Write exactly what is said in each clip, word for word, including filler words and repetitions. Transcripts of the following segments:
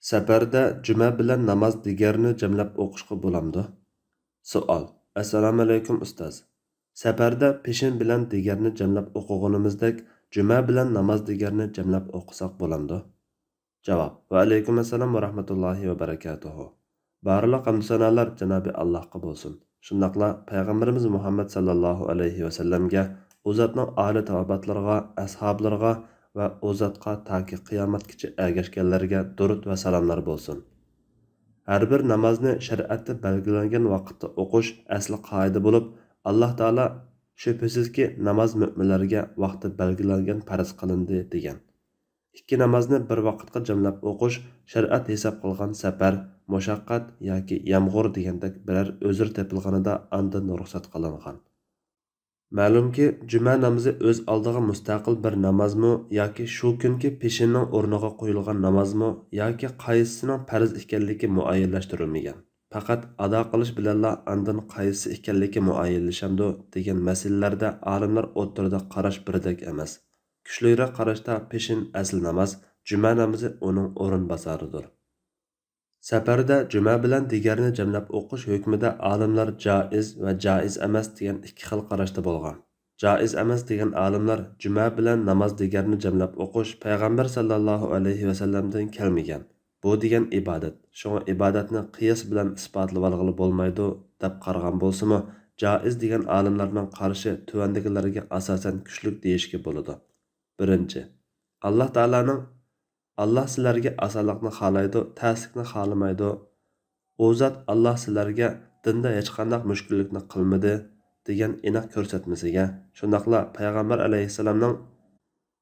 سەپەردە جۈمە بىلەن ناماز دىگەرنى جەملەپ ئوقۇشقا بولامدۇ؟ سوئال. ئەسسالامۇئەلەيكۇم ئۇستاز. سەپەردە پېشىن بىلەن دىگەرنى جەملەپ ئوقۇغىنىمىزدەك، جۈمە بىلەن ناماز دىگەرنى جەملەپ ئوقۇساق بولامدۇ؟ جاۋاب. ۋەئەلەيكۇم ئەسسالام ۋە رەھمەتۇللاھى ۋە بەرەكاتۇھۇ. بارلىق ھەمدۇسانالار جانابى ئاللاھقا بولسۇن. شۇنداقلا پەيغەمبىرىمىز مۇھەممەد ساللاللاھۇ ئەلەيھى ۋەسەللەمگە، ئۇ زاتنىڭ ئالىي تاۋابىئاتلىرىغا، ئەسھابلىرىغا ۋە ئۇ زاتقا تاكى قىيامەتكىچە ئەگەشكەنلەرگە دۇرۇت ۋە سالاملار بولسۇن. ھەر بىر نامازنى شەرىئەتتە بەلگىلەنگەن ۋاقىتتا ئوقۇش ئەسلى قائىدە بولۇپ، ئاللاھ تائالا، شۈبھىسىزكى، ناماز مۆمىنلەرگە ۋاقتى بەلگىلەنگەن پەرز قىلىندى، دېگەن. ئىككى نامازنى بىر ۋاقىتقا جەملەپ ئوقۇش شەرىئەت ھېساب قىلغان سەپەر، مۇشەققەت ياكى يامغۇر دېگەندەك بىرەر ئۆزۈر تېپىلغىنىدا ئاندىن رۇخسەت قىلىنغان. مەلۇمكى، جۈمە نامىزى ئۆز ئالدىغا مۇستەقىل بىر نامازمۇ ياكى شۇ كۈنكى پېشىننىڭ ئورنىغا قويۇلغان نامازمۇ ياكى قايسىسىنىڭ پەرز ئىكەنلىكى مۇئەييەنلەشتۈرۈلمىگەن. پەقەت ئادا قىلىش بىلەنلا ئاندىن قايسىسى ئىكەنلىكى مۇئەييەنلىشەمدۇ دېگەن مەسىلىلەردە ئالىملار ئوتتۇرىدا قاراش بىردەك ئەمەس. كۈچلۈكرەك قاراشتا پېشىن ئەسلى ناماز، جۈمە نامىزى ئۇنىڭ ئورۇنباسارىدۇر. سەپەردە جۈمە بىلەن دىگەرنى جەملەپ ئوقۇش ھۆكمىدە ئالىملار جائىز ۋە جائىز ئەمەس دېگەن ئىككى خىل قاراشتا بولغان. جائىز ئەمەس دېگەن ئالىملار جۈمە بىلەن ناماز دىگەرنى جەملەپ ئوقۇش پەيغەمبەر ساللاللاھۇ ئەلەيھى ۋەسەللەمدىن كەلمىگەن. بۇ دېگەن ئىبادەت، شۇڭا ئىبادەتنى قىياس بىلەن ئىسپاتلىۋالغىلى بولمايدۇ، دەپ قارىغان بولسىمۇ، جائىز دېگەن ئالىملارنىڭ قارىشى تۆۋەندىكىلەرگە ئاساسەن كۈچلۈك دېيىشكە بولىدۇ. بىرىنچى، ئاللاھ تائالانىڭ، ئاللاھ سىلەرگە ئاسانلىقنى خالايدۇ، تەسلىكنى خالىمايدۇ. ئۇ زات، ئاللاھ سىلەرگە دىندا ھېچقانداق مۈشكۈللۈكنى قىلمىدى، دېگەن ئېنىق كۆرسەتمىسىگە، شۇنداقلا پەيغەمبەر ئەلەيھىسسالامنىڭ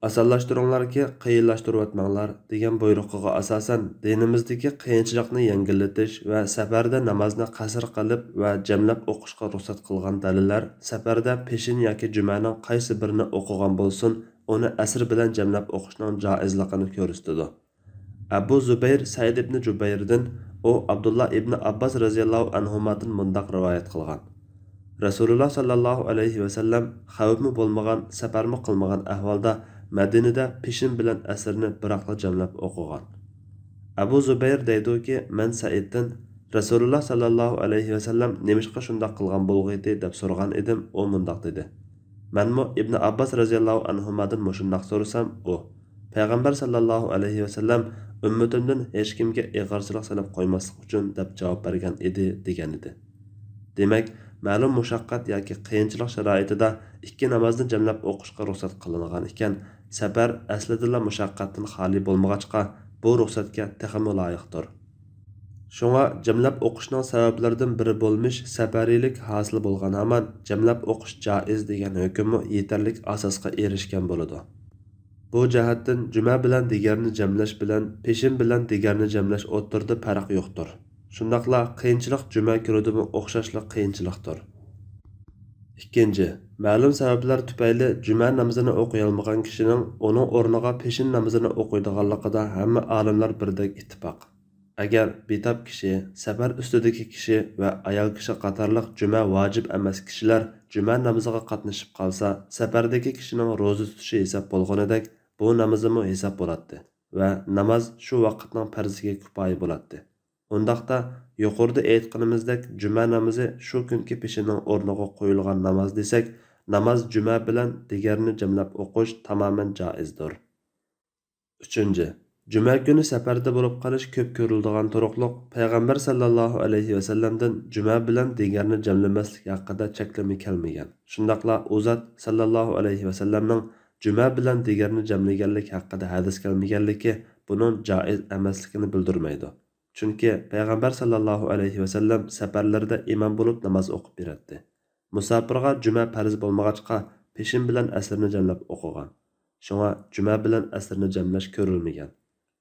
ئاسانلاشتۇرۇڭلاركى، قىيىنلاشتۇرۇۋەتمەڭلار دېگەن بۇيرۇقىغا ئاساسەن، دىنىمىزدىكى قىيىنچىلىقنى يەڭگىللىتىش ۋە سەپەردە نامازنى قەسىر قىلىپ ۋە جەملەپ ئوقۇشقا رۇخسەت قىلغان دەلىللەر سەپەردە پېشىن ياكى جۈمەنىڭ قايسى بىرىنى ئوقۇغان بولسۇن، ئۇنى ئەسىر بىلەن جەملەپ ئوقۇشنىڭ جائىزلىقىنى كۆرسىتىدۇ. ئەبۇ زۇبەير سەئىد ئىبنى جۇبەيردىن، ئۇ ئابدۇللا ئىبنى ئابباس رەزىياللاھۇ ئەنھۇمادىن مۇنداق رىۋايەت قىلغان: رەسۇلۇللا ساللاللاھۇ ئەلەيھى ۋەسەللەم خەۋپمۇ بولمىغان، سەپەرمۇ قىلمىغان ئەھۋالدا مەدىنىدە پېشىن بىلەن ئەسىرنى بىراقلا جەملەپ ئوقۇغان. ئەبۇ زۇبەير دەيدۇكى، مەن سەئىدتىن، رەسۇلۇللا ساللاللاھۇ ئەلەيھى ۋەسەللەم نېمىشقا شۇنداق قىلغان بولغىيتى دەپ سورىغان ئىدىم، ئۇ مۇنداق دېدى: مەنمۇ ئىبنى ئابباس رەزىياللاھۇ ئەنھۇمادىن مۇشۇنداق سورىسام، ئۇ، پەيغەمبەر ساللاللاھۇ ئەلەيھى ۋەسەللەم ئۈممىتىمدىن ھېچكىمگە ئېغىرچىلىق سېلىپ قويماسلىق ئۈچۈن دەپ جاۋاب بەرگەن ئىدى، دېگەنىدى. دېمەك، مەلۇم مۇشەققەت ياكى قىيىنچىلىق شارائىتىدا ئىككى نامازنى جەملەپ ئوقۇشقا رۇخسەت قىلىنغان ئىكەن، سەپەر ئەسلىدىنلا مۇشەققەتتىن خالىي بولمىغاچقا، بۇ رۇخسەتكە تېخىمۇ لايىقتۇر. شۇڭا جەملەپ ئوقۇشنىڭ سەۋەبلىرىدىن بىرى بولمىش سەپەرىيلىك ھاسىل بولغان ھامان، جەملەپ ئوقۇش جائىز دېگەن ھۆكۈممۇ يېتەرلىك ئاساسقا ئېرىشكەن بولىدۇ. بۇ جەھەتتىن جۈمە بىلەن دىگەرنى جەملەش بىلەن پېشىن بىلەن دىگەرنى جەملەش ئوتتۇرىدا پەرق يوقتۇر. شۇنداقلا قىيىنچىلىق جۈمە كۈنىدىمۇ ئوخشاشلا قىيىنچىلىقتۇر. ئىككىنچى، مەلۇم سەۋەبلەر تۈپەيلى جۈمە نامىزىنى ئوقۇيالمىغان كىشىنىڭ ئۇنىڭ ئورنىغا پېشىن نامىزىنى ئوقۇيدىغانلىقىدا ھەممە ئالىملار بىردەك ئىتتىپاق. ئەگەر بىتاپ كىشى، سەپەر ئۈستىدىكى كىشى ۋە ئايال كىشى قاتارلىق جۈمە ۋاجىپ ئەمەس كىشىلەر جۈمە نامىزىغا قاتنىشىپ قالسا، سەپەردىكى كىشىنىڭ روزا تۇتۇشى ھېساب بولغىنىدەك، بۇ نامىزىمۇ ھېساب بولاتتى ۋە ناماز شۇ ۋاقىتنىڭ پەرزىگە كۇپايە بولاتتى. ئۇنداقتا، يۇقىرىدا ئېيتقىنىمىزدەك، جۈمە نامىزى شۇ كۈنكى پېشىننىڭ ئورنىغا قويۇلغان ناماز دېسەك، ناماز جۈمە بىلەن دىگەرنى جەملەپ ئوقۇش تامامەن جائىزدۇر. ئۈچىنچى، جۈمە كۈنى سەپەردە بولۇپ قېلىش كۆپ كۆرۈلىدىغان تۇرۇقلۇق، پەيغەمبەر ساللاللاھۇ ئەلەيھى ۋەسەللەمدىن جۈمە بىلەن دىگەرنى جەملىمەسلىك ھەققىدە چەكلىمە كەلمىگەن. شۇنداقلا ئۇ زات ساللاللاھۇ ئەلەيھى ۋەسەللەمنىڭ جۈمە بىلەن دىگەرنى جەملىگەنلىك ھەققىدە ھەدىس كەلمىگەنلىكى بۇنىڭ جائىز ئەمەسلىكىنى بىلدۈرمەيدۇ. چۈنكى پەيغەمبەر ساللاللاھۇ ئەلەيھى ۋەسەللەم سەپەرلىرىدە ئىمام بولۇپ ناماز ئوقۇپ بېرەتتى. مۇساپىرغا جۈمە پەرز بولمىغاچقا، پېشىن بىلەن ئەسىرنى جەملەپ ئوقۇغان. شۇڭا جۈمە بىلەن ئەسىرنى جەملەش كۆرۈلمىگەن.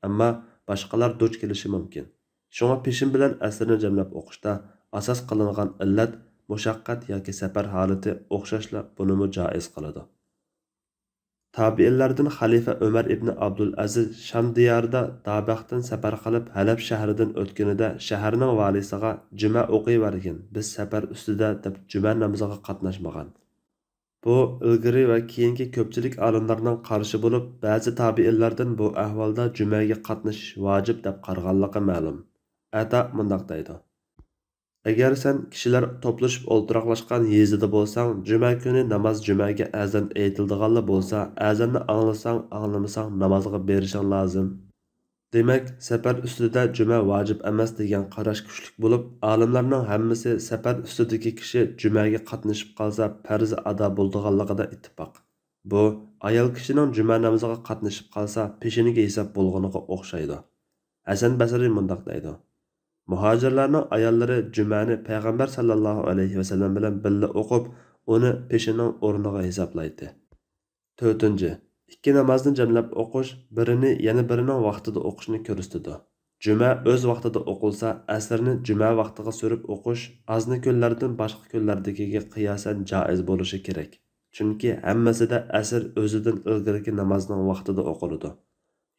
ئەمما باشقىلار دۇچ كېلىشى مۇمكىن. شۇڭا پېشىن بىلەن ئەسىرنى جەملەپ ئوقۇشتا ئاساس قىلىنغان ئىللەت، مۇشەققەت ياكى سەپەر ھالىتى ئوخشاشلا بۇنىمۇ جائىز قىلىدۇ. تابىئىنلاردىن خەلىپە ئۆمەر ئىبنى ئابدۇلئەزىز شام دىيارىدا دابەختىن سەپەر قىلىپ، ھەلەب شەھىرىدىن ئۆتكىنىدە، شەھەرنىڭ ۋالىسىغا، جۈمە ئوقۇيۋەرگىن، بىز سەپەر ئۈستىدە، دەپ جۈمە نامىزىغا قاتناشمىغان. بۇ ئىلگىرى ۋە كېيىنكى كۆپچىلىك ئالىملارنىڭ قارىشى بولۇپ، بەزى تابىئىنلاردىن بۇ ئەھۋالدا جۈمەگە قاتنىشىش ۋاجىپ دەپ قارىغانلىقى مەلۇم. ئەتا مۇنداق دەيدۇ: ئەگەر سەن كىشىلەر توپلىشىپ ئولتۇراقلاشقان يېزىدا بولساڭ، جۈمە كۈنى ناماز جۈمەگە ئەزان ئېيتىلىدىغانلا بولسا، ئەزاننى ئاڭلىساڭ، ئاڭلىمىساڭ، نامازغا بېرىشىڭ لازىم. دېمەك، سەپەر ئۈستىدە جۈمە ۋاجىپ ئەمەس دېگەن قاراش كۈچلۈك بولۇپ، ئالىملارنىڭ ھەممىسى سەپەر ئۈستىدىكى كىشى جۈمەگە قاتنىشىپ قالسا، پەرزى ئادا بولىدىغانلىقىدا ئىتتىپاق. بۇ، ئايال كىشىنىڭ جۈمە نامىزىغا قاتنىشىپ قالسا، پېشىنىگە ھېساب بولغىنىغا ئوخشايدۇ. ھەسەن بەسرى مۇنداق دەيدۇ: مۇھاجىرلارنىڭ ئاياللىرى جۈمەنى پەيغەمبەر ساللاللاھۇ ئەلەيھى ۋەسەللەم بىلەن بىللە ئوقۇپ، ئۇنى پېشىنىڭ ئورنىغا ھېسابلايتتى. تۆتىنچى، ئىككى نامازنى جەملەپ ئوقۇش، بىرىنى يەنە بىرىنىڭ ۋاقتىدا ئوقۇشنى كۆرسىتىدۇ. جۈمە ئۆز ۋاقتىدا ئوقۇلسا، ئەسىرنى جۈمە ۋاقتىغا سۈرۈپ ئوقۇش ئازنى كۈنلەردىن باشقا كۈنلەردىكىگە قىياسەن جائىز بولۇشى كېرەك. چۈنكى ھەممىسىدە ئەسىر ئۆزىدىن ئىلگىرىكى نامازنىڭ ۋاقتىدا ئوقۇلىدۇ.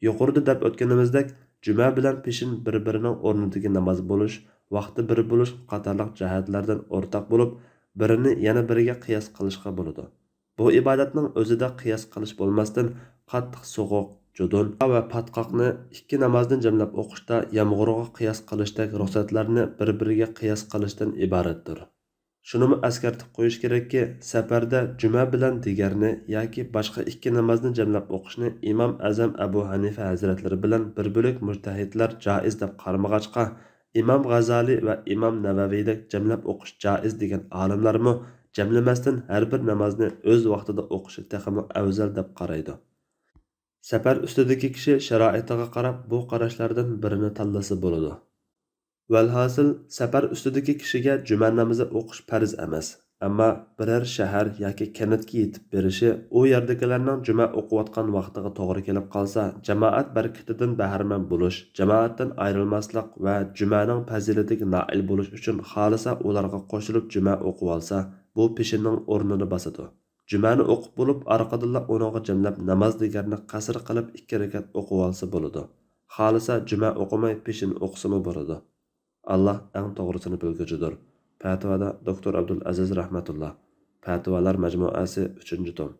يۇقىرىدا دەپ ئۆتكىنىمىزدەك، جۈمە بىلەن پېشىن بىر-بىرىنىڭ ئورنىدىكى ناماز بولۇش، ۋاقتى بىر بولۇش قاتارلىق جەھەتلەردىن ئورتاق بولۇپ، بىرىنى يەنە بىرىگە قىياس قىلىشقا بولىدۇ. بۇ ئىبادەتنىڭ ئۆزىدە قىياس قىلىش بولماستىن، قاتتىق سوغۇق، جۇدۇن ۋە پاتقاقنى ئىككى نامازنى جەملەپ ئوقۇشتا يامغۇرغا قىياس قىلىشتەك رۇخسەتلەرنى بىر-بىرىگە قىياس قىلىشتىن ئىبارەتتۇر. شۇنىمۇ ئەسكەرتىپ قويۇش كېرەككى، سەپەردە جۈمە بىلەن دىگەرنى ياكى باشقا ئىككى نامازنى جەملەپ ئوقۇشنى ئىمام ئەزەم ئەبۇ ھەنىفە ھەزرەتلىرى بىلەن بىر بۆلەك مۇجتەھىدلەر جائىز دەپ قارىمىغاچقا، ئىمام غازالى ۋە ئىمام نەۋەۋىدەك جەملەپ ئوقۇش جائىز دېگەن ئالىملارمۇ جەملىمەستىن ھەر بىر نامازنى ئۆز ۋاقتىدا ئوقۇشى تېخىمۇ ئەۋزەل دەپ قارايدۇ. سەپەر ئۈستىدىكى كىشى شارائىتىغا قاراپ بۇ قاراشلاردىن بىرىنى تاللىسا بولىدۇ. ۋەلھاسىل، سەپەر ئۈستىدىكى كىشىگە جۈمە نامىزى ئوقۇش پەرز ئەمەس. ئەمما بىرەر شەھەر ياكى كەنتكە يېتىپ بېرىشى، ئۇ يەردىكىلەرنىڭ جۈمە ئوقۇۋاتقان ۋاقتىغا توغرا كېلىپ قالسا، جامائەت بەرىكىتىدىن بەھرىمەن بولۇش، جامائەتتىن ئايرىلماسلىق ۋە جۈمەنىڭ پەزىلىتىگە نائىل بولۇش ئۈچۈن خالىسا ئۇلارغا قوشۇلۇپ جۈمە ئوقۇۋالسا، بۇ پېشىننىڭ ئورنىنى باسىدۇ. جۈمەنى ئوقۇپ بولۇپ، ئارقىدىنلا ئۇنىڭغا جەملەپ ناماز دىگەرنى قەسىر قىلىپ ئىككى رەكەت ئوقۇۋالسا بولىدۇ. خالىسا جۈمە ئوقۇماي پېشىن ئوقۇسىمۇ بولىدۇ. ئاللا ئەڭ توغرىسىنى بىلگۈچىدۇر. پەتىۋادا دوكتور ئابدۇلئەزىز رەھمەتۇللا. پەتىۋالار مەجمۇئەسى، ئۈچىنچى توم.